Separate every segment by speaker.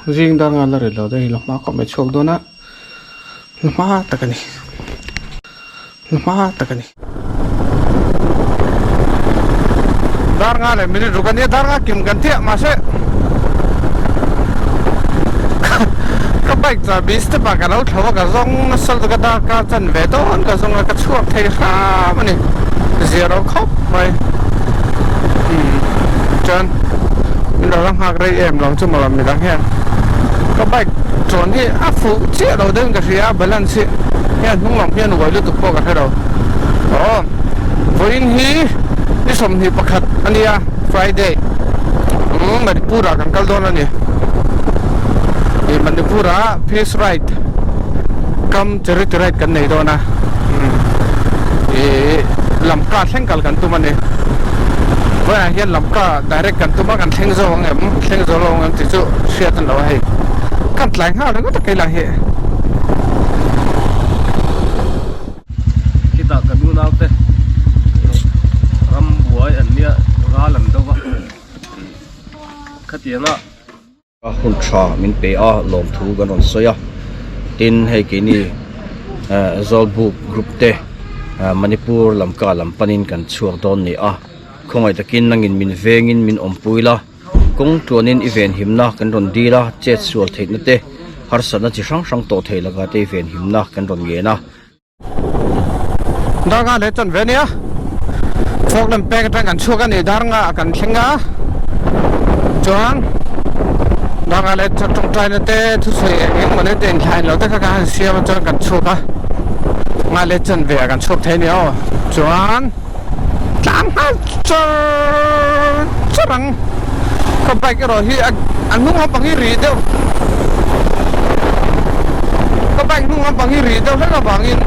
Speaker 1: Zing dar nga la ri lo te hi la hma khawp mai chhuak dawn a la hma tak a ni la hma tak a ni. Dar nga leh minute ruk a nia dar nga kim kan chiah mahse ka bike chahbi step ah ka lo thlo a ka zawng nasa lutuk a darkar chanve dawn ka zawng a ka chhuak thei hram a ni zia lo khawp mai umm chuan min lo la nghak rei em lo chu maw midang hian ka bike chuan hi a fuh chiah lo deuhin ka hria a balance hi hian hnung lam hian uai lutuk pawh ka hre lo aw vawiin hi ni 21 a nia Friday umm Manipur ah kan kal dawn a ni ih Manipur ah peace ride kam charity ride kan nei dawn a umm ih Lamka thleng kal kan tum a ni vawiinah hian Lamka direct kan tum a kan thleng zo ang em thleng zo lo ang em tih chu hriat a ni lo a hei kan tlai nghal ringawt a keilah hi.
Speaker 2: Khitah kan unaute ram buai an nia ral an do va khatianga
Speaker 3: A hun tha min pe a lawmthu kan rawn sawi a tin hei keini Zawlbuk group te Manipur lamka lam panin kan chhuak dawn ni a khawngaih takin nangin min vengin min awmpui la kawng tluanin i venhimna kan rawn dil a chet sual theihna te harsatna chi hrang hrang tawh theih lakah te i venhimna kan rawn ngen a.
Speaker 1: Dar nga leh chuan ve ania Falkland peng atang kan chhuak a ni dar nga ah kan thleng a chuan dar nga leh chuan tawngtai na te thusawi eng eng mawni te inthlain lo te kha kan han siam a chuan kan chhuak a nga leh chuan ve ah kan chhuak thei a ni aw chuan tlang nghal char char ang ka bike erawh hi a hnung lampang hi rih deuh ka bike hnung lampang hi rih deuh hlek avangin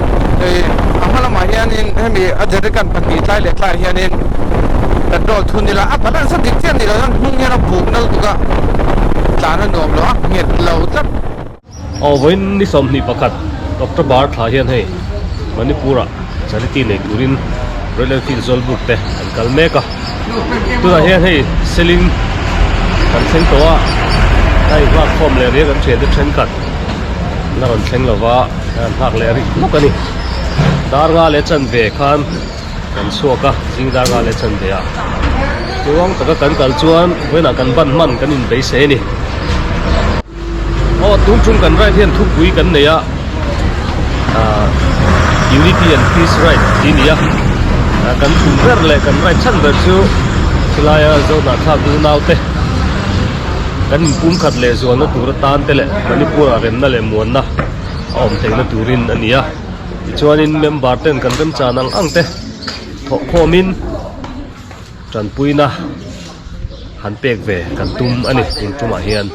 Speaker 1: ih a hma lamah hianin hemi a jerrycan pahnih tlai leh tlaiah hianin petrol thun ila a balance a dik chiah ni lo chuan hnung hian a buk nal tuk a tlan a nuam lo a nghet lo tlat.
Speaker 2: Aw vawiin ni 21 October thla hian hei Manipur ah charity nei turin Royal Enfield Zawlbuk te an kal mek a tunah hian hei Seling kan thleng tawh a a inghak khawm leh riak an thiante thenkhat la rawn thleng lova an nghak leh rih hlawk a ni dar nga leh chanve khan kan chhuak a zing dar nga leh chanve ah tluang taka kan kal chuan vawiinah kan ban hman kan inbeisei a ni. Aw tun chung kan ride hian thupui kan nei a ah unity and peace ride tih a ni a ah kan tum ber leh kan ride chhan ber chu khilai a zohnahthlak unau te kan inpum khat leh zualna tur atan te leh Manipur ah remna leh muanna a awm theihna turin a ni a tichuanin member ten kan remchan ang ang te thawh khawmin Tanpuina han pek ve kan tum a ni tun tumah hian.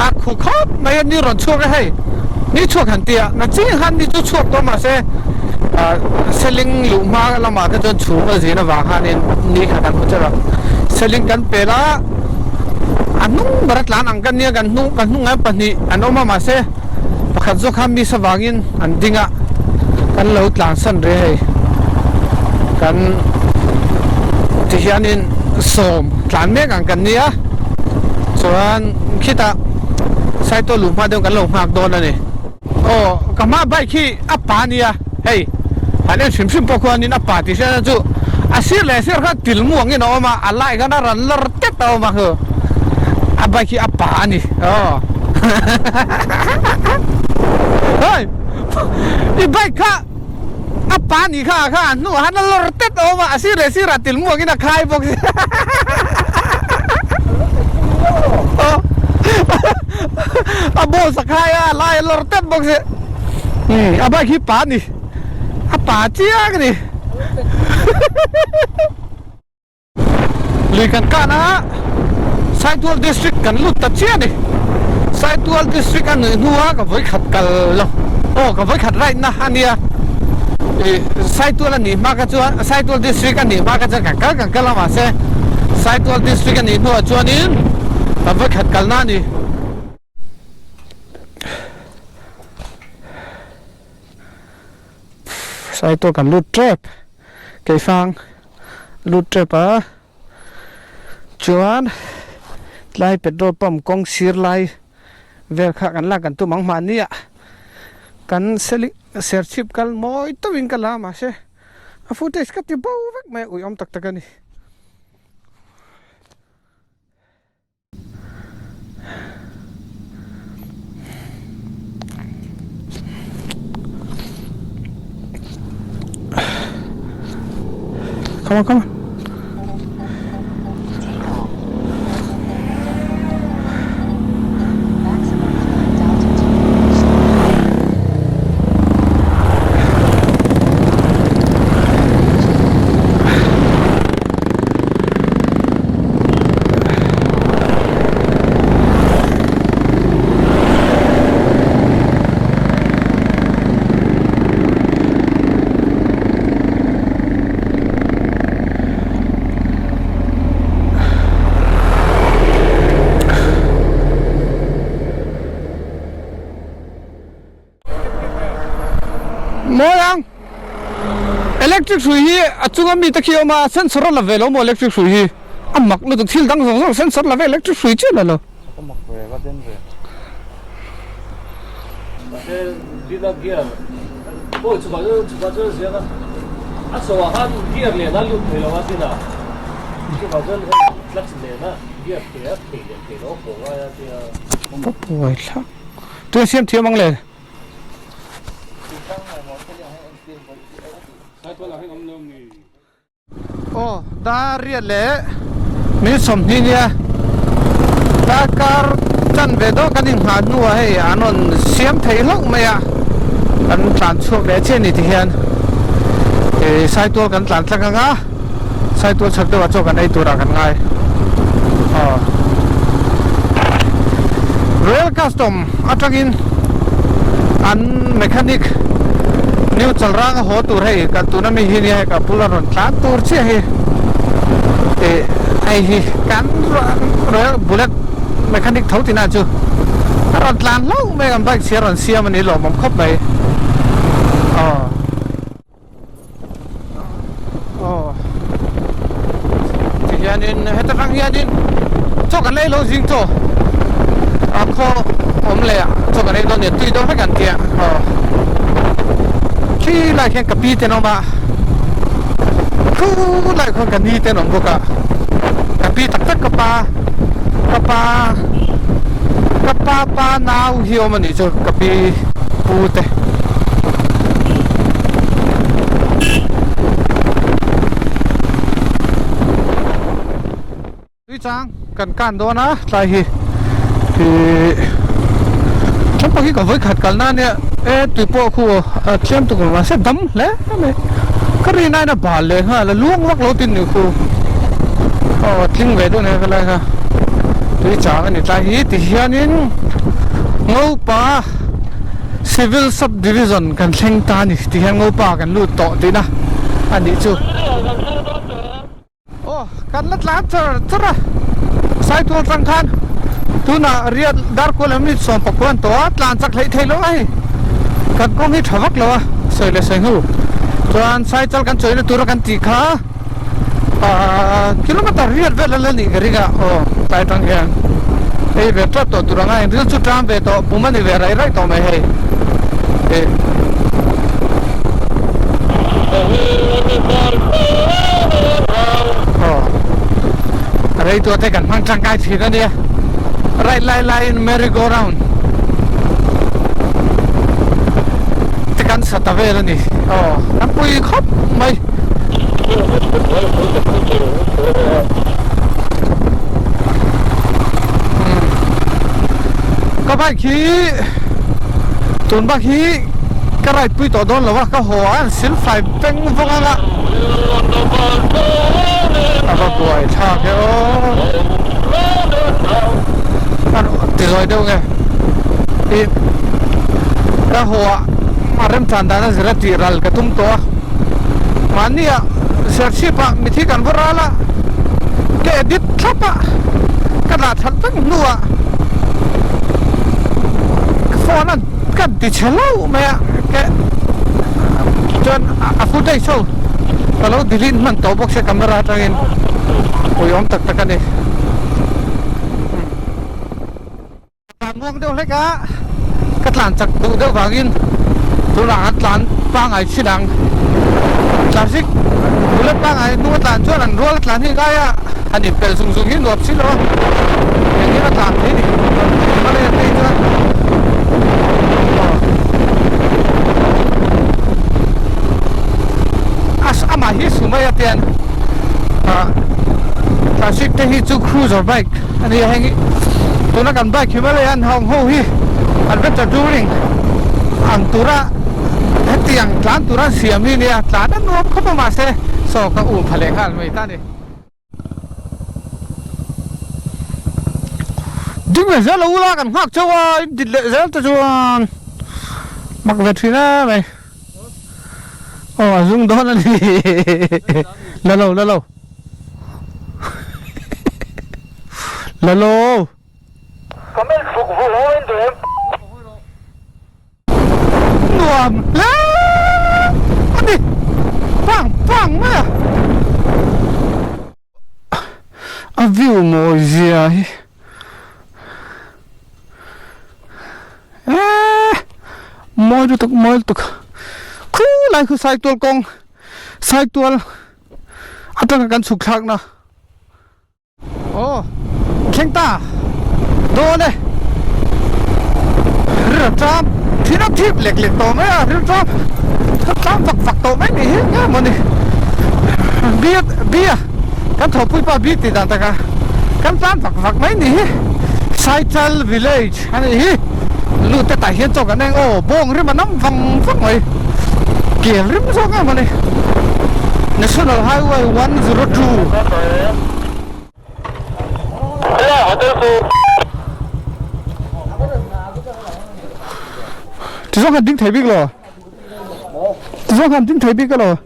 Speaker 1: A khu khawp mai a ni rawn chhuak a hei ni chhuak han tia na ching khan ni chu chhuak tawh mahse seling luh hma lamah te chuan chhum a zin avang khanin ni khat an hmu chiah lo seling kan pel a a hnung ber a tlan ang ka nia kan hnung kan hnung ah pahnih an awm a mahse pakhat zawk kha miss avangin an ding a kan lo tlan san rih hei kan ti hianin sawm tlan mek ang kan nia chuan khitah saitual luh hma deuh kan lo nghak dawn a ni aw ka hma bike hi a pa a nia hei han en hrim hrim pawh khuanin a pa tih hriat na chu a sir leh sir khan til mu angin a awm a a lai khan a rawn lawr tep a awm a khu a bike hi a pa a ni aw hei i bike kha a pa ni kha kha a hnuah khan a lawr tep a awm a a sir leh sirah til mu angin a khai bawk si a boss a khai a a lai a lawr tep bawk si a bike hi pa a ni a pa chiang a ni. Lui kan kan a, Saitual District kan lut ta chiah a ni. Saitual District a nuih hnua ka vawikhat kal lo, aw ka vawikhat ride na a nia. Ih Saitual a nih hma kha chuan Saitual District a nih hma kha chuan kan kal kan kal a mahse Saitual District a nih hnuah chuanin ka vawikhat kalna a ni. Saitual kan lut tep keifang. Lut tep a chuan Tlai petrol pump kawng sir lai vel kha kan lak kan tum ang mahni ah kan serchhip kal mawi tawhin ka la mahse a footage ka ti bo vek mai a uiawm tak tak a ni. Come on, come on. Mawi ang electric hrui hi a chunga mi te khi a awm a sensor a la ve lo maw electric hrui hi a mak lutuk thil dang zawng zawng sensor la ve electric hrui chiah la lo.
Speaker 3: Ka mak ve ka den ve.
Speaker 2: Mahse dina gear pawh chhukah chuan chhukah chuan ziak a a chho ah khan gear nen a lut thei lo a dina chuvang chuan hei clutch nena gear thei a thei leh thei lo a pawh ngai a tia.
Speaker 1: Ka buai thlak. Tui siam thiam ang le. Aw dar riat leh min 20 nia darkar chan ve dawk kan inghah hnuah hei an rawn siam thei hlauh mai a kan tlan chhuak leh chiah a ni ti hian ih saitual kan tlan tlang ang a saitual chhak deuhah chaw kan ei turah kan ngai aw Royal Custom atangin an mechanic new chalrang a haw tur hei kan tuna mi hi nia hei ka bula rawn tlan tur chiah hi ih hei hi kan royal bullet mechanic tho tina chu a rawn tlan hlauh mai a kan bike chhia rawn siam a ni lawmawm khawp mai aw. Aw ti hianin heta tang hianin chaw kan ei lo zing chaw a khaw awm leh ah chaw kan ei dawn nia tui deuh vek an tia aw khi lai khian ka pi te an awm a khu lai khuan ka ni te an awm bawk a ka pi tak tak ka pa ka pa ka pa pa nau hi a awm a nih chu ka pi pu te. Tui chang kan kan dawn a tlai hi ih thlam hi ka vawi khat kalna ania e tui pawh khu a tlem tuk lo mahse dam hle mai ka rin aiin a bal leh nghal a luang vak lo tin ni khu aw tling ve deuh nia helai kha tui chang a ni tlai hi ti hianin ngopa. Civil Sub Division kan thleng ta a ni ti hian Ngopa kan lut tawh tihna a nih chu. Aw kan la tlan char char a, Saitual tang khan tunah riat Darkual lam hi 19 an tawh a, tlan chak hleih thei lo a hei kan kawng hi tha vak lo a sawi leh sawi hnu chuan Saichal kan chawina tura kan tih kha Ahh kilometer riat vel a la nih ka ring a aw tlai tang hian hei ve tlat tawh tur anga inril chu ṭam ve tawh pum a ni ve raih raih tawh mai hei ih aw rei tur te kan hmang tangkai thin a nia right lai laiin merry go round te kan sa ta vel a ni aw kan pui khawp mai. Ka bike hi tun bak hi ka ride pui tawh dawn lo a ka haw a sil fai peng vawng anga a va buai thlak e aw ti zawi deuh nge ih ka haw a a remchan dan a zir a tih ral ka tum tawh a. Mahnia serchhip ah mithi kan va ral a, ka edit thlap a, ka dah that vek hnuah ka phone a ka ti chhe hlauh mai a, ka chuan a footage ho ka lo delete hman tawh bawk sia camera atangin uiawm tak tak a ni. tlan muang deuh hlek a, ka tlan chak duh deuh vangin tunah an tlan pangai thin ang. Traffic bullet pangai hnung a tlan chuan an rual a tlan hi ngai a, han inpelh zung zung hi nuam si lo a, engkim a tlan thei ni Himalayan phei chuan aw amah hi Sumaya te an ah traffic te hi chu cruiser bike a ni a heng hi tuna kan bike Himalayan hang ho hi adventure touring ang tura hetiang tlan tura siam hi nia tlan a nuam khawp a mahse saw ka um pha leh nghal mai ta ni. Ding ve zel lo ula kan nghak chauh a in dit leh zel te chuan mak ve thin em mai aw a zung dawn a ni la lo la lo la lo. Nuam hle a ni pang pang mai a a view mawi zia hi eee mawi lutuk mawi lutuk khulai khu saitual kawng saitual atanga kan chhuk thlak na. Aw thleng ta dawn e rilru ṭam thin a thip lek lek tawh mai a rilru ṭam a ṭam vak vak tawh mai ni hi nge mawni bia bia kan thawhpui pa bi tih dan taka kan tlan vak vak mai ni hi Saichal village a nih hi lut te tah hian chaw kan eng aw bawng rim a nam vang vang mai kel rim zawk em a ni National Highway 102 Ti zawng han ding thei bik lo Ti zawng han ding thei bik lo.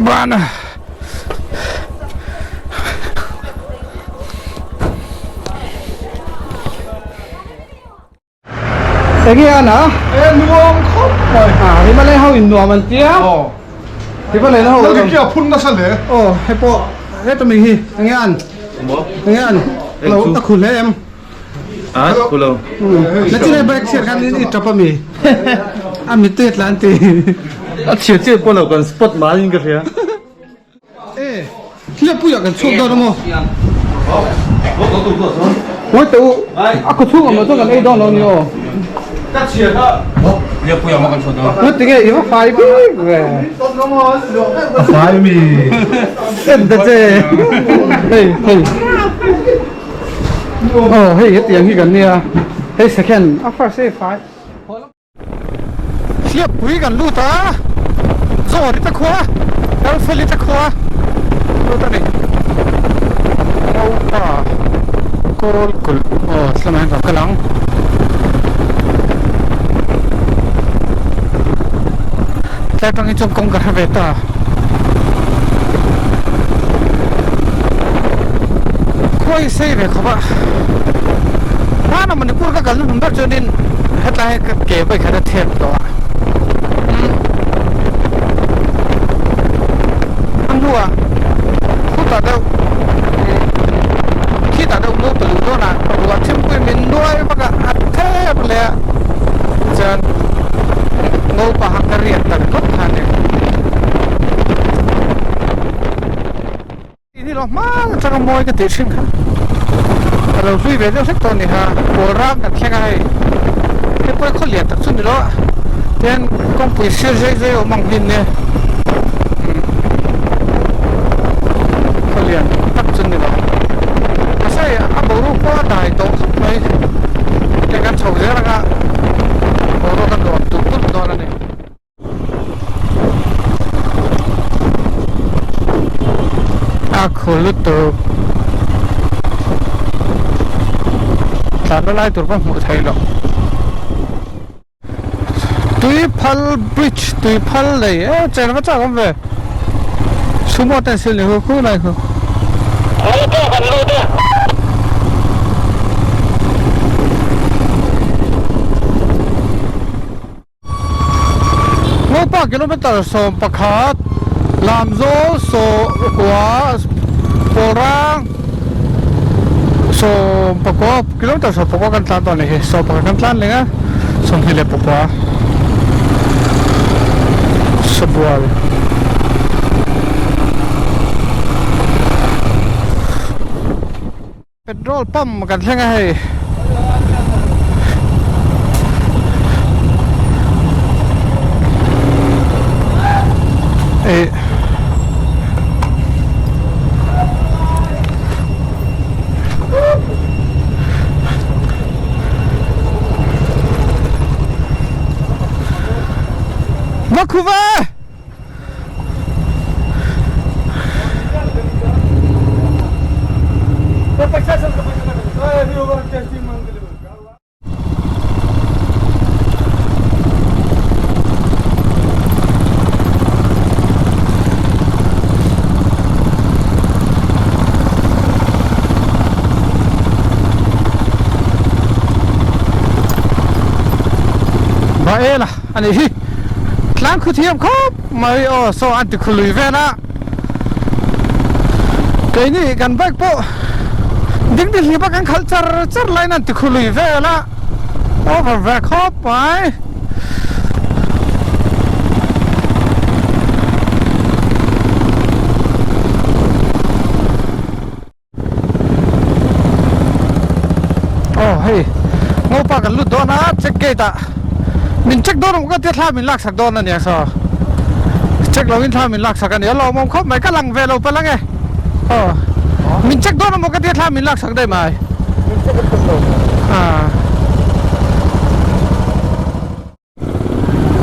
Speaker 1: Bana. Enge an a?
Speaker 4: E nuam khawp mai.
Speaker 1: A Himalaya ho in nuam an tia.
Speaker 4: Aw.
Speaker 1: Himalaya ho.
Speaker 4: Lo dik a phun nasa hle.
Speaker 1: Aw he pawh he tumi hi enge an? Enge an? Lo a khu hle em?
Speaker 2: A khu lo.
Speaker 1: Na chi lai bike chhiar khan i tap ami. A mittui a tlan ti.
Speaker 2: A chhiar chiah pawh lo kan spot mai in ka hria.
Speaker 1: E, hliappuiah kan chhuak dawn a maw? Ngawi teh u, a khaw chhung awm loh chuan kan ei dawn lo ni aw. Ngawi tinge i va fai bik ve.
Speaker 2: A fai mi.
Speaker 1: En ta che. Hei, hei. Aw, hei hetiang hi kan nia. Hei second, a first hei fai. Hliappui kan lut a, Zawri te khua, Kalfeli te khua lut a ni. Naupa kawl kulh aw tlamah hian kan kal ang. Tlai atangin chuan kawng ka hre ve ta. Khua hi sei ve khawp a, hmanah Manipur ka kalna hmun ber chuanin hetlai hi ka ke vawi khat a thep tawh a, a hnuah khutah deuh khitah deuh lu tuluh dawnah ruah thimpui min nuai vak a, a thep leh a chuan ngo paha ka riat tak ngawt kha a ni. Ini lo hma atanga mawi ka tih thin kha ka lo hlui ve deuh hlek tawh a ni ha, pawl ram kan thleng a hei hei pawh hi khaw lian tak chu ni lo a tian kawngpui sir zai zai a awm ang hi nia khaw lian tak chu ni lo mahse hei a boruak pawh a dai tawh khawp mai hei kan chho zel anga boruak a nuam tulh tulh dawn a ni. A khu lutuk tlanna lai tur pawh hmuh theih loh. Tuiphal bridge tuiphal lei e chen va chak awm ve sumo ten sil ni hu khu lai khu. Ngopa kilometer 11, Lamzawl 10, Pawlrang 19, kilometer 19 kan tlan tawh a ni hi, 11 kan tlan leng a, 29 Sabual. Petrol pump kan thleng a hei. Ih. Va khuva! Baela ani hi tlang khu thiam khawp mai aw saw an ti khu lui vel a keini kan bike pawh ding ti hlip a kan khalh char char laiin an ti khu lui vel a over ve khawp mai. Aw hei ngopa kan lut dawn a check gate ah min check dawn ang ka tia thla min lak sak dawn a nia saw check lo in thla min lak sak a nia lawmawm khawp mai ka lang ve lo palh ang e aw min check dawn ang maw ka tia thla min lak sak daih mai ah.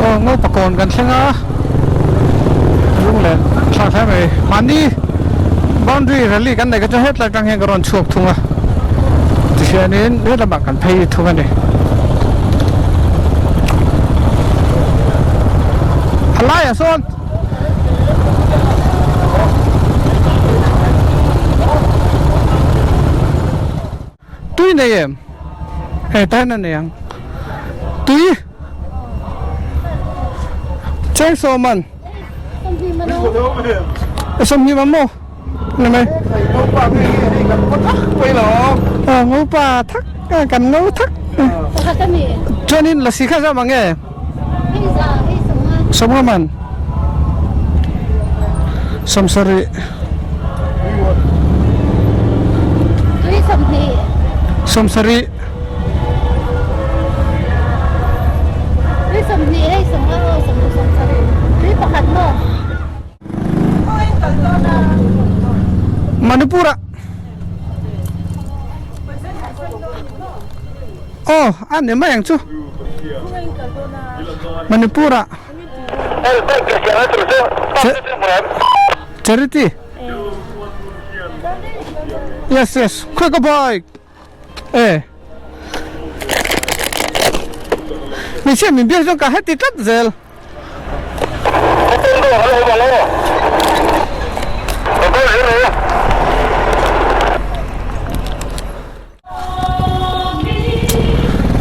Speaker 1: Aw ngo pakawn kan thleng a lunglen thlak hle mai mahni boundary rally kan neih kha chu hetlai atang hian ka rawn chhuak thung a tihianin helamah kan phei thung a ni halaiah sawn Tui nei em? Hei tan a nei ang. Tui? Cheng saw man. Sawmhnih man maw? Ni mai. Ờ ngopa thak kan ngo thak. Chuanin lasi kha zam ang e. Sawmnga man. Sawmsarih. Sawmsarih. Manipur ah. Aw a ni mai ang chu. Manipur ah. Charity. Yes yes. Quick a bike. Eh. Hmeichhia min biak chuan ka heti tlat zel.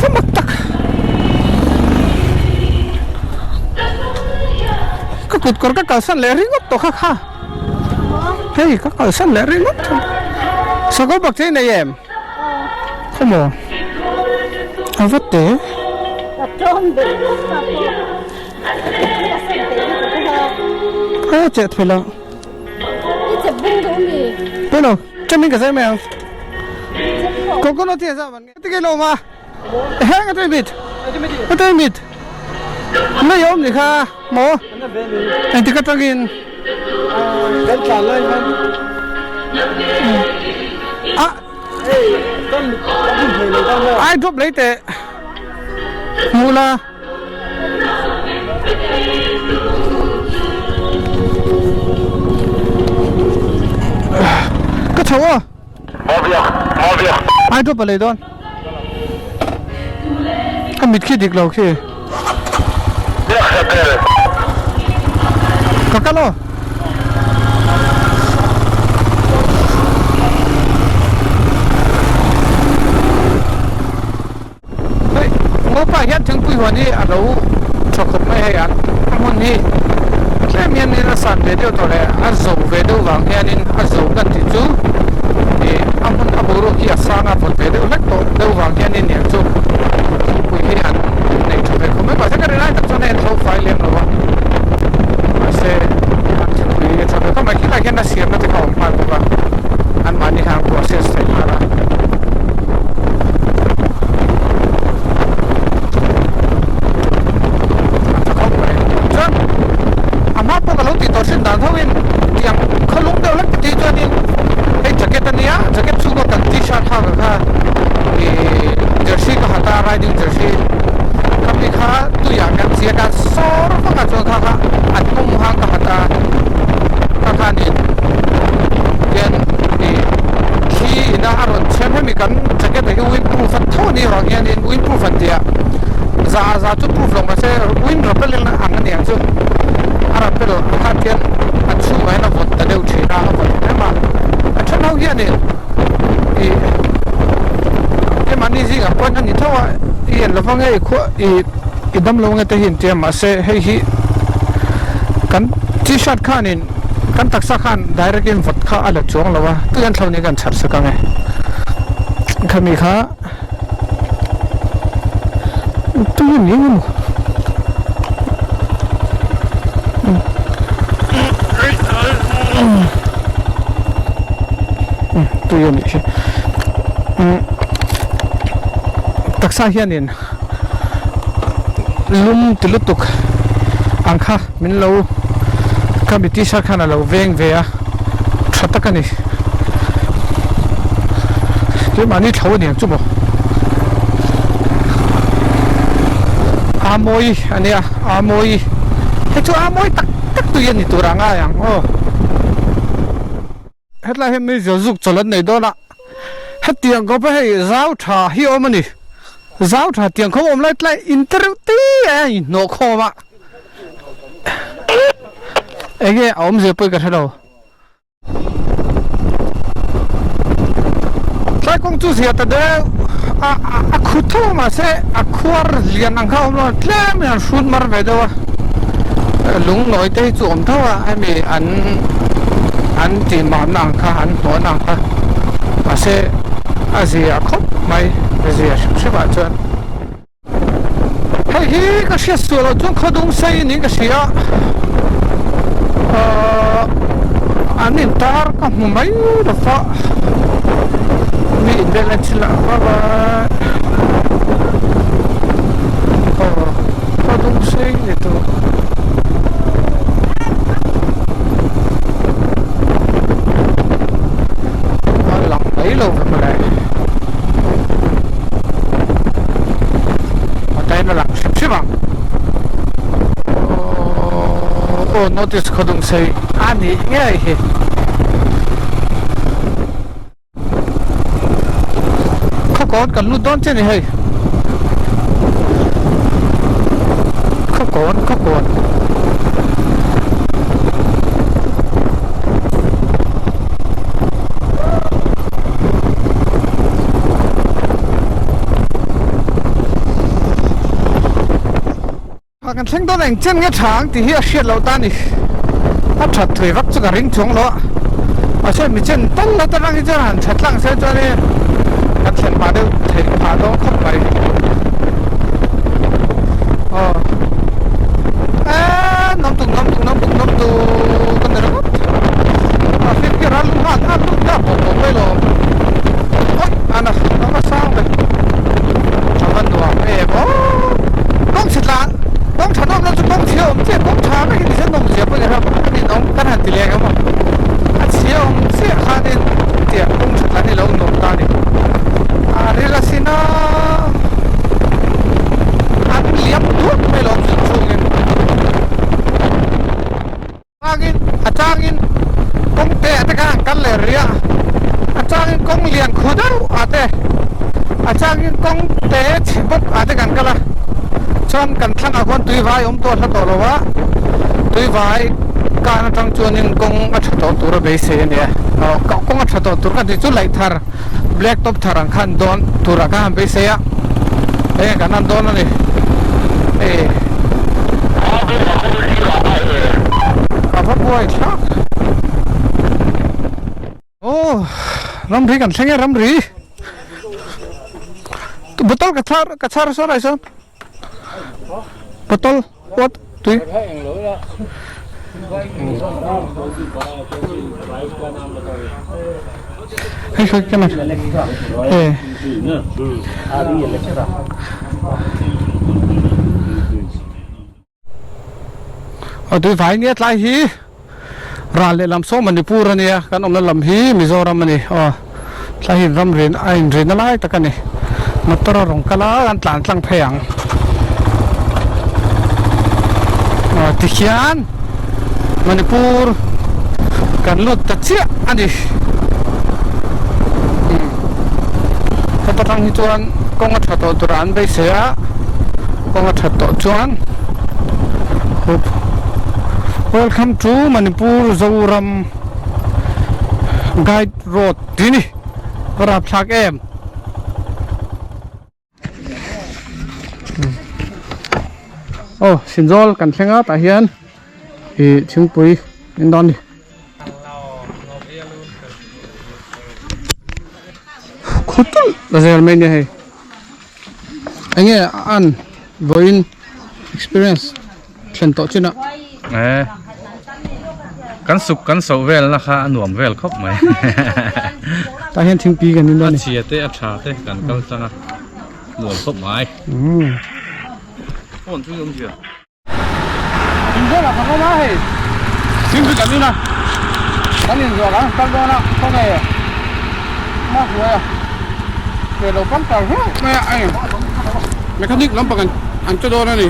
Speaker 1: Ka mak tak. Ka kut kawr ka kalsan leh ringawt tawh kha kha. Hei ka kalsan leh ringawt tawh. Sakawr bak chei nei em? Khawmaw? A va te. A cheh thei lo. Pelo, chamin ka zai mai ang. Coconut hi a zah van nge. Ti lo ma. Heng a tui mit. A tui mit. Mai awm ni kha mo. Eng tik atangin.
Speaker 4: Kan tlan lai khan.
Speaker 1: A. Ai drop lấy teh. Hmu la. Ka chho a. Ai drop a lei dawn. Ka mit khi dik lo khi. Ka kal aw. Hei ngopa hian thingpui huan hi a lo tha khawp mai hei an. hmun hi tlem hianin a san ve deuh tawh leh a zo ve deuh vang hianin a zo kan tih chu ih a hmun a boruak hi a sang a vawt ve deuh hlek tawh deuh vang hianin niang chu thingpui hi an nei tha ve khawp mai mahse ka ri lai tak chuan hei an tho fai lem lo a mahse an thingpui hi a tha ve khawp mai khilaiah khian a siamna te kha a awm nghal bawk a anmahni khan an process thei nghal a. A tha khawp mai chuan a hma pawh ka lo tih tawh hrin dan tho in tiang khawlung deuh hlek tih chuanin hei jacket a nia jacket chhunga kan t-shirt hak ang kha ih jersey ka ha ta riding jersey khami kha tuiah kan chiak a sawr vak a chuan kha kha an pawm hang ka ha ta kha khanin tian ih thli ina a rawn chhem hemi kan jacket ah hi windproof a tho a nih vang hianin windproof an tih a za za chu proof lo mahse wind repellent ang a ni ang chu a rappel kha khian a chhungah hian a vawt ta deuh thin a a vawt em a a then ho hianin ih keimahni zingah pawhin a ni tho a i en lova nge i khua ih i damlo nge te hi an tia mahse hei hi kan t-shirt khanin kan taksa khan direct in vawt kha a la chuang lo a tui an thlo ni kan chhar sak ang e khami kha tui a ni emaw tui a nih hi taksa hianin lum ti lutuk ang kha min lo ka mi t-shirt khan a lo veng ve a tha tak a ni keimahni thlo a ni ang chu maw a mawi a nia a mawi hei chu a mawi tak tak tui a ni tur ang ngai ang aw. Hetlai hian meizial zuk chawlh an nei dawn a, hetiang khawpa hei zau tha hi a awm a ni. Zau tha tiang khawp a awm lai tlai in te reuh te a inhnawh khawm a, enge a awmzia pawh hi ka hre lo. Tlai kawng chu zia ta deuh a, a khu tho a mahse a khuar lian ang kha a awm lo a, tlem in an hrut mar ve deuh a. Lung nawi te hi chu awm tho a hemi an an tih mahna ang kha an hnawhna ang kha mahse a zia khawp mai a zia hrim hrim ah chuan hei hi ka hriat sual loh chuan khawdung sei niin ka hria ahh an in tar ka hmu mai lo va mi in vel en thil ah bye bye aw. Khaw dung sei ni tur. A lang mai lo ve mawle. A time a lang hrim hrim ang. Aw notice khaw dung sei a nih ngei hi. Khawkawn kan lut dawn che ni hei Khawkawn khawkawn Kan thleng dawn eng chen nge tha ang tih hi a hriat loh ta a ni. A that thui vak chu ka ring chuang lo a. Mahse mi chen tal la ta rang hi chuan han that tlang se chuan in kan thlen hma deuh theih phah dawn khawp mai. Aw eee nawm tuk nawm tuk nawm tuk nawm tuk a ni ringawt. A hlim khi ral nghal a lut ta bawk bawk mai lo. Awi a na a va sang ve. A va nuam em aw. Kawng chhe tlan kawng tha nawm loh chu kawng chhia awm chiah kawng tha vek hi ni se nawm zia pawh ni ram a ni nawm kan han ti leng emaw a chhia awm chiah khanin tiang kawng tha tlan hi lo nuam ta a ni a ril asin a an liam duak mai lo awm zung chungin. Changin a changin kawng te ah te khan an kal leh rih a, a changin kawng lian khu deuh ah te, a changin kawng te chhe bawk ah te kan kal a, chuan kan thlangah khuan tuivai awm tawh hla tawh lo a, tuivai kan atang chuanin kawng a tha tawh tur a beisei a nia, aw kawng a tha tawh tur ka tih chu laih thar black top thar ang khan dawn turah khan han beisei a, enge kan han dawn a ni hei. Ramri kan thleng e ramri. Bottle ka chhar ka chhar sawn ai sawn. Bottle what tui. Hei hei cái này. Ê. A tui vai nia tlai hi ral leh lam saw Manipur a nia kan awmna lam hi Mizoram a ni aw tlai hi ram rin a inrin na lai tak a ni motor a rawn kal a kan tlan tlang phei ang aw tikhian Manipur kan lut ta chiah a ni heta tang hi chuan kawng a tha tawh turah an beisei a kawng a that tawh chuan hup welcome to Manipur Zoram guide road tih a ni a rapthlak em. Aw Sinzawl kan thleng a tah hian ih thingpui in dawn a ni. Khawtawlh la zel mai nia hei enge an vawiin experience thlen tawh chin a.
Speaker 5: Eh kan suk kan soh vel na kha a nuam vel khawp mai.
Speaker 1: Tah hian thingpui kan in dawn a ni.
Speaker 5: A chhia te a tha te kan kal tlang a nuam khawp mai. Phone chu awm zia.
Speaker 1: Inbual ah kan awm a hei thingpui kan in a kan inzuah kan kal dawn a khawnge hma hnuai a ke lo pang kar hlauh mai a hei mechanic lampang an che dawn a ni.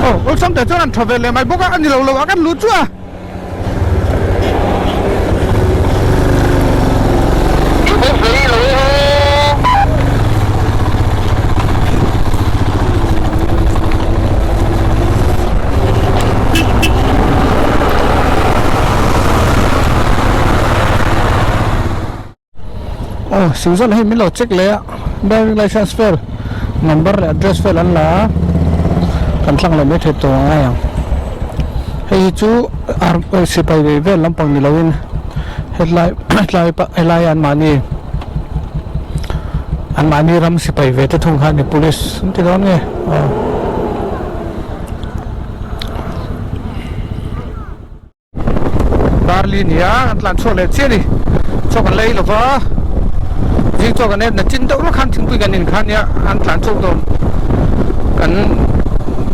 Speaker 1: Aw awlsam te chuan an tha ve leh mai bawk a a ni lo lo ah kan lut chu a. Aw Singzawt hei min lo check leh a driving licence vel number leh address vel an la a kan tlang leh mai thei tawh ang ngai ang hei hi chu sipai vel lampang ni loin hetlai hetlai helai an mahni an mahni ram sipai ve te thung kha ni police an ti dawn nge aw. Barley nia an tlan chhuak leh chiah a ni chaw kan la ei lova zing chaw kan en na chin deuh rawk khan thingpui kan in kha nia an tlan chhuak dawn kan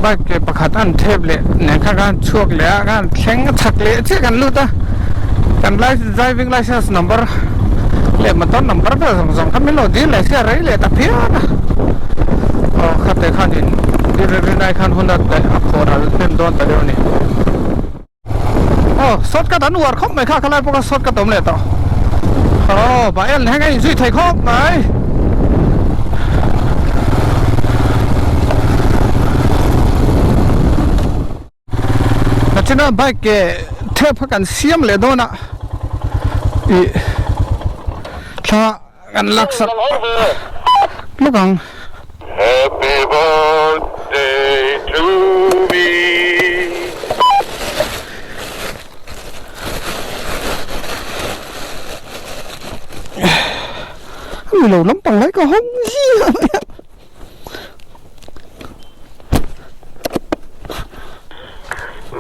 Speaker 1: bike ke pakhat an thep leh nen khan khan chhuak leh a khan thleng a chak leh chiah kan lut a kan driving licence number leh motor number vel zawng zawng kha min lo dil leh sia rei leh ta phian a aw khate khanin rinai khan hun a daih a khawh ral hnem dawn ta deuh a ni. Aw shortcut an uar khawp mai kha khalai pawh kha shortcut a awm leh tawh aw bah en heng a inzui thei khawp mai nachina bike ke thep kha kan siam leh dawn a ih thla kan lak sak lawk ang.
Speaker 6: Happy birthday to me.
Speaker 1: Ani lo lampang lai ka hawng hi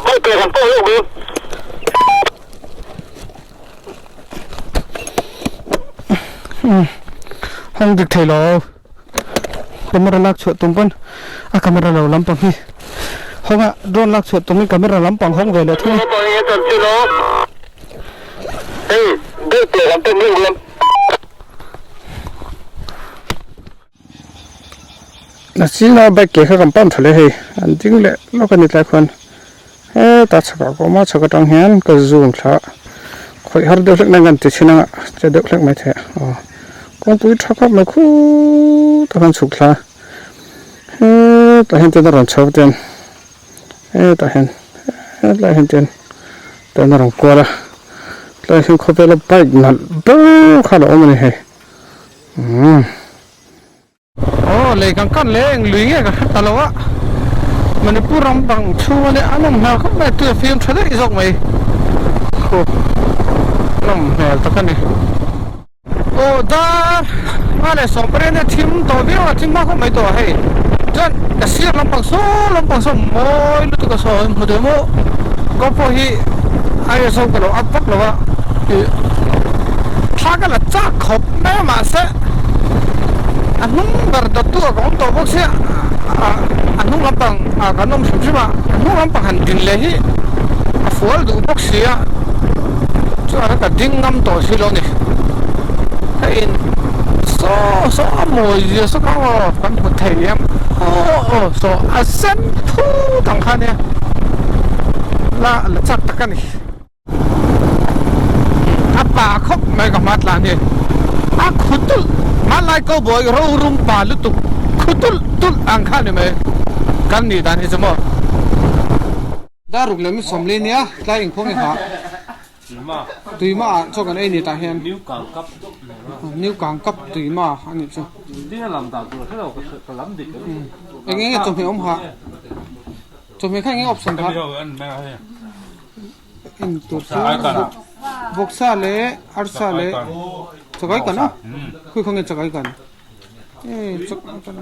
Speaker 6: Bike kan pawh hlauh dawn.
Speaker 1: Hawng dik thei lo camera lak chhuah tum pawn a camera lo lampang hi hawng a drone lak chhuah tumin camera lampang hawng ve leh thung a. A china bike ke kha kan pan tha leh hei an ding leh lawk a ni tlai khuan hetah chhakah ka awm a chhak atang hian ka zoom thla a khawih har deuh hlek mai ngan ti chhin anga che deuh hlek mai thei a aw kawngpui tha khawp mai khutah khan chhuk thla he. Hetah hian chuan a rawn chho chuan hetah hian hetlaiah hian chuan chuan a rawn kual a tlaiah hian khawvela bike nalh ber kha a lo awm a ni hei umm. Aw lei kan kan leh eng lui nge ka hre ta lo a Manipur ram bang chhung a nia a nawm hmel khawp mai tui a fim tha daih zawk mai khu nawm hmel tak a ni. Aw dar nga leh sawmpariat nia thim tawh viau a thim hma khawp mai tawh a hei chuan ka sir lampang saw lampang saw mawi lutuk a saw hmu thei maw GoPro hi ISO ka lo up vak lo a ih thla ka la chak khawp mai a mahse a hnung ber dawt tu ah ka awm tawh bawk sia a hnung lampang ah kan awm hrim hrim a a hnung lampang han din leh hi a fual duh bawk si a chuan ka ding ngam tawh si lo ni ka in saw saw a mawi zia saw kha aw kan hmu thei em aw aw saw a sen phut ang kha nia la la chak tak a ni. A pa khawp mai ka hma tlan hi a khu tulh hmanlai cowboy rorum pa lutuk khu tulh tulh ang kha ni mai kan nih dan hi chu maw. Dar ruk leh mi sawmli nia tlai inkhawm i hah tuima ah chaw kan ei ni tah hian new kang kap tuima a nih chu eng enge chawhmeh awm hah chawhmeh kha eng enge option hah. En tur chu vawksa leh arsa leh chakai kan a khawi khaw nge chakai kan e chakai kan a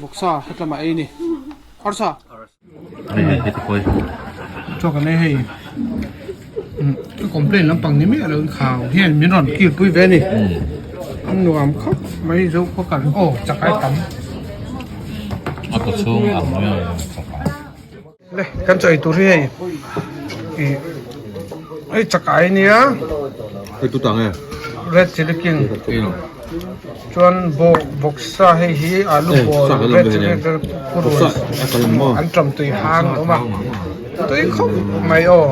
Speaker 1: vawksa hetlama ei ni arsa chaw kan ei hei ka complain lampang ni miah lo in khau hian min rawn kil pui ve a ni a nuam khawp mai zo khaw kan aw chakai tam.
Speaker 5: A kaw chhung ang nge chakai.
Speaker 1: Le kan chaw ei tur hi hei ih hei chakai ania
Speaker 7: Hei tu tang e
Speaker 1: red chilli king chuan bawk bawksa hei hi alu bawl red chilli purun an tam tui hang a awm a tui khawp mai aw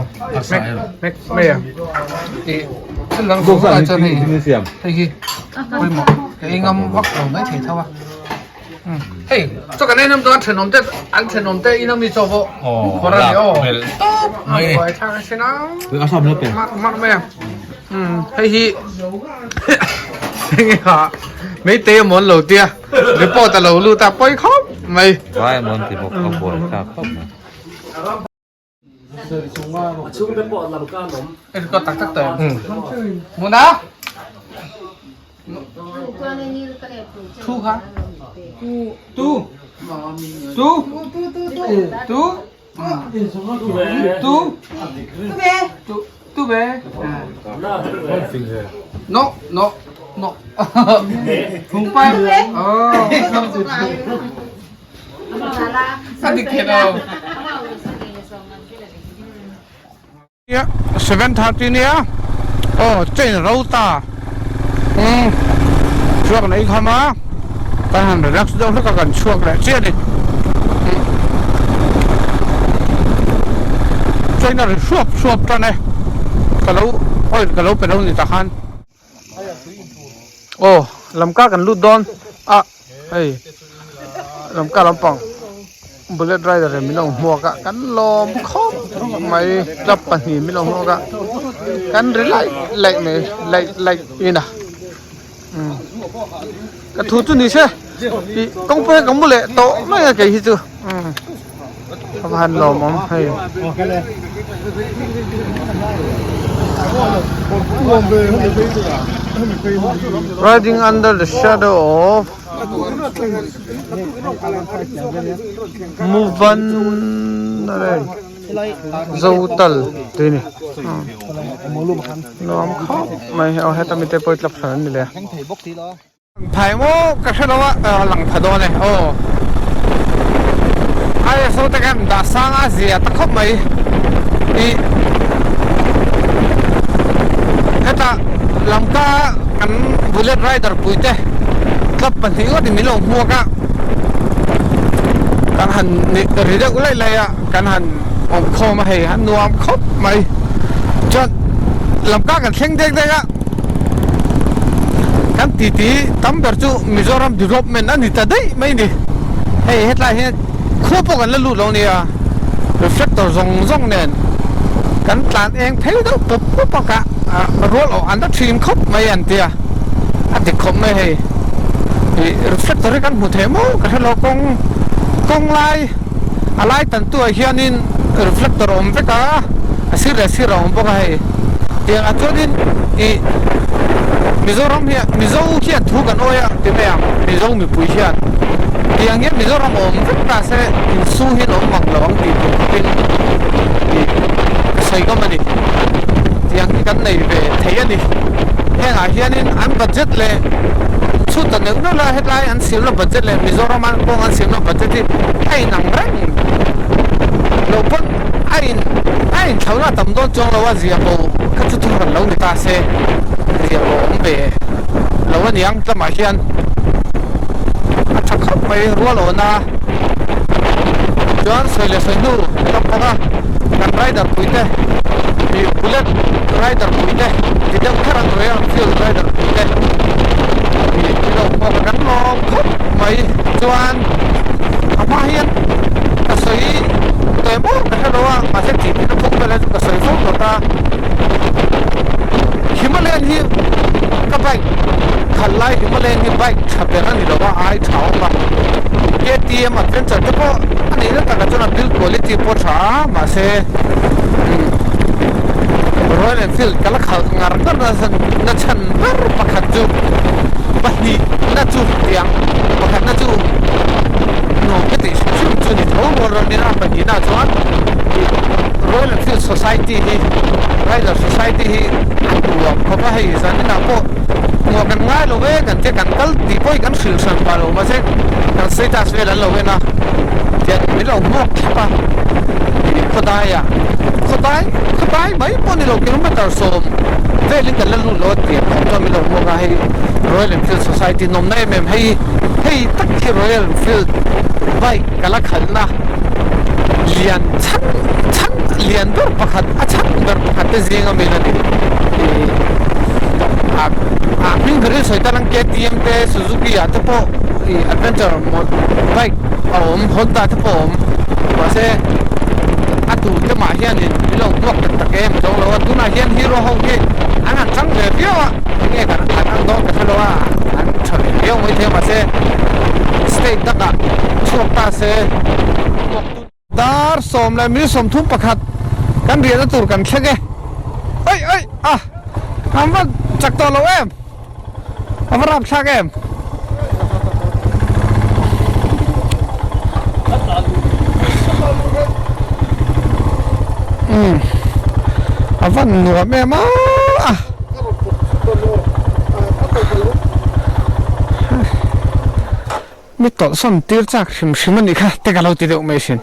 Speaker 1: mek mek mai a ih thil dang zawng zawng ah chuan hei hei hi pawimawh ka ei ngam vak lo mai thei tho a. Hei chaw kan ei hnam chuan thenawm te an thenawm te in ami chaw pawh kawr a ni aw tawp a buai thlak a sin a mak mak mai a hei hi enge kha meitei a mawn lo tia report a lo lut a pawi khawp mai
Speaker 5: vai a mawn ti bawk a buai thlak khawp mai.
Speaker 1: Tak tak tawh em Muna Thu kha Tu Tu Tu Tu Tu Tu ve No no no Phung pai Oh A dik thei lo. 7:30 nia aw train ro ta umm chhuak nei kham a kan han relax deuh hlek a kan chhuak leh chiah a ni train a ri hruap hruap tan e ka lo oil ka lo pe lo ni takhan. Aw lamka kan lut dawn a hei lamka lampang bullet rider in min lo hmuak a kan lawm khawp mai club pahnih min lo hmuak a kan ri laih laih mai laih laih in a umm ka thu chu ni se ih kawngpui hi ka mu leh tawh mai a kei hi chu umm a va han lawmawm hei. Riding under the shadow of Muvan Zotal tih a ni nuam khawp mai aw heta mite pawh hi tlap hran an ni leh a. Phai maw ka hre lo a lang pha dawn e aw ISO te khan dah sang a zia ta khawp mai ih hetah lamka kan bullet rider pui te club pahnih ngawt in min lo hmuak a kan han ri deuh laih laih a kan han awm khawm a hei a nuam khawp mai chuan lamka kan thleng dek dek a. Kan titi tam ber chu Mizoram development a ni ta daih mai ni. Hei hetlai hian khua pawh kan la lut lo nia, reflector zawng zawng nen kan tlan eng phei deuh pawp pawp a ka rual awh an la thin khawp mai an tia, a dik khawp mai hei. Ih reflector hi kan hmu thei maw ka hre lo kawng kawng lai a lai tan tu ah hianin reflector a awm vek a, a sir leh sir a awm bawk a hei. Tiang ah chuanin ih Mizoram hian Mizo hian thu kan awi a ti mai ang Mizo mipui hian tiang hian Mizoram a awm vek ta se insu hian a awm mang lo ang tih tur khawpin ih ka sawi ngam a ni. Tiang hi kan nei ve thei a ni. Hengah hianin an budget leh chhut ta neuh neuh la hetlai an siamna budget leh Mizoram an kawng an siamna budget hi a inang reng lo pawn a in a inthlauhna a tam dawn chuang lo a zia bo kha chu thurawn lo ni ta se zia bo awm ve lo a niang tlamah hian a tha khawp mai rual awna chuan sawi leh sawi hnu lam bawk a kan rider pui te ih bullet rider pui te ti deuh kher ang Royal Enfield rider pui te ih ti lo pawh kan lawm khawp mai chuan a hma hian ka sawi teh maw ka hre lo a mahse tih tihna phawk vel hi chu ka sawi fo tawh a Himalayan hi ka bike khalh lai Himalayan hi bike tha ber a ni lo a ai tha awm a KTM adventure te pawh a neihna takah chuan a build quality pawh tha a mahse Royal Enfield ka la khalh ngar ngar na chhan ber pakhat chu pahnih na chu tiang pakhat na chu nuam ka tih hrim hrim chu ni tho rual rawn nia pahnih na chuan ih Royal Enfield Society hi Rider Society hi a nuam khawp a hei zanin ah pawh hmuah kan ngai lo e kan tia kan kal tih pawh hi kan hrilh hran pah lo mahse kan status vel an lo en a tiang min lo hmuak thlap a ih khawdai ah khawdai khawdai mai pawh ni lo kilometer sawm velin kan la lut lo a tiang khawp chuan min lo hmuak a hei Royal Enfield Society nawmna em em hei hei tak hi Royal Enfield bike ka la khalhna lian chhan chhan lian ber pakhat a chhan ber pakhat te zing a min a ni ih a a hming berin sawi tan ang KTM te Suzuki ah te pawh ih adventure bike a awm Honda te pawh a awm mahse a tu te mah hianin min lo hmuak tak tak em zawng lo a tunah hian hero ho hi an han chang ve viau a enge kan an ang dawn ka hre lo a an tha ve viau mai thei a mahse state dangah chhuak ta se dar sawm leh mil 31 kan riahna tur kan thleng e oi oi a an va chak tawh lo em. A va rap thlak em? Um a van nuam em a a mi tawlhsawn tir chak hrim hrim a nih kha te ka lo ti deuh mai thin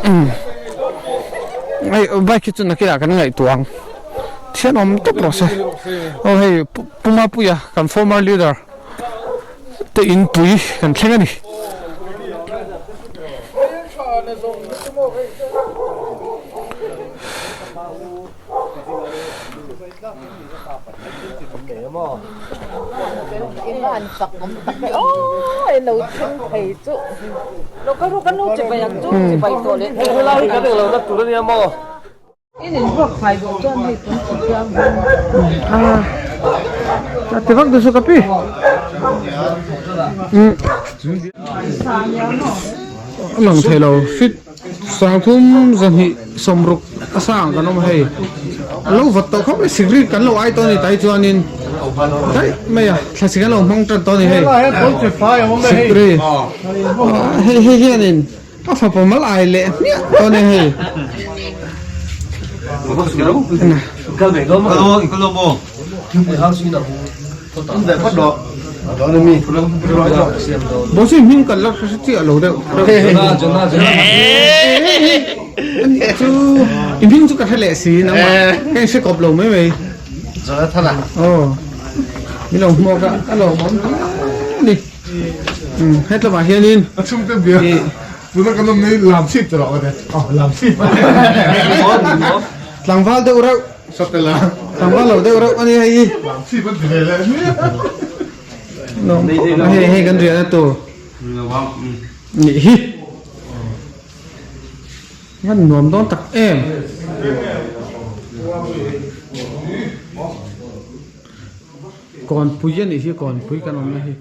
Speaker 1: um hei bike hi chu nakinah kan ngaihtuah ang. Thian awm tawp rawh se. Aw hei Pu Mapuia kan former leader te in pui kan thleng a ni. A ti vak duh suh ka pi a lang thei lo fit 30 260 a sang kan awm hei a lo vat tawh khawp mai sikri kan lo ai tawh a ni tai chuanin daih mai a thlasik an lo hmang tan tawh a ni hei sikri hei hei hianin. A fapa mal ai leh hmiah tawh a ni hei. Bosi hming kan la hre chiah lo deuh. Chu i hming chu ka hre leh si nangmah ka in hre kawp lo mai mai. Aw min lo hmuak a a lawmawm hle a ni. Hetlawmah hianin
Speaker 7: A chhungte bia tuna kan awm nei lam chhip ta rawh ka ti. Oh lam chhip.
Speaker 1: Tlangval deuh reuh.
Speaker 7: Satela.
Speaker 1: Tlangval lo deuh reuh a ni hei.
Speaker 7: Lam chhip an ti ve leh.
Speaker 1: Nuam khawp mai hei hei kan riahna tur nih hi van nuam dawn tak em. Kawnpui a nih hi kawnpui kan awmna hi.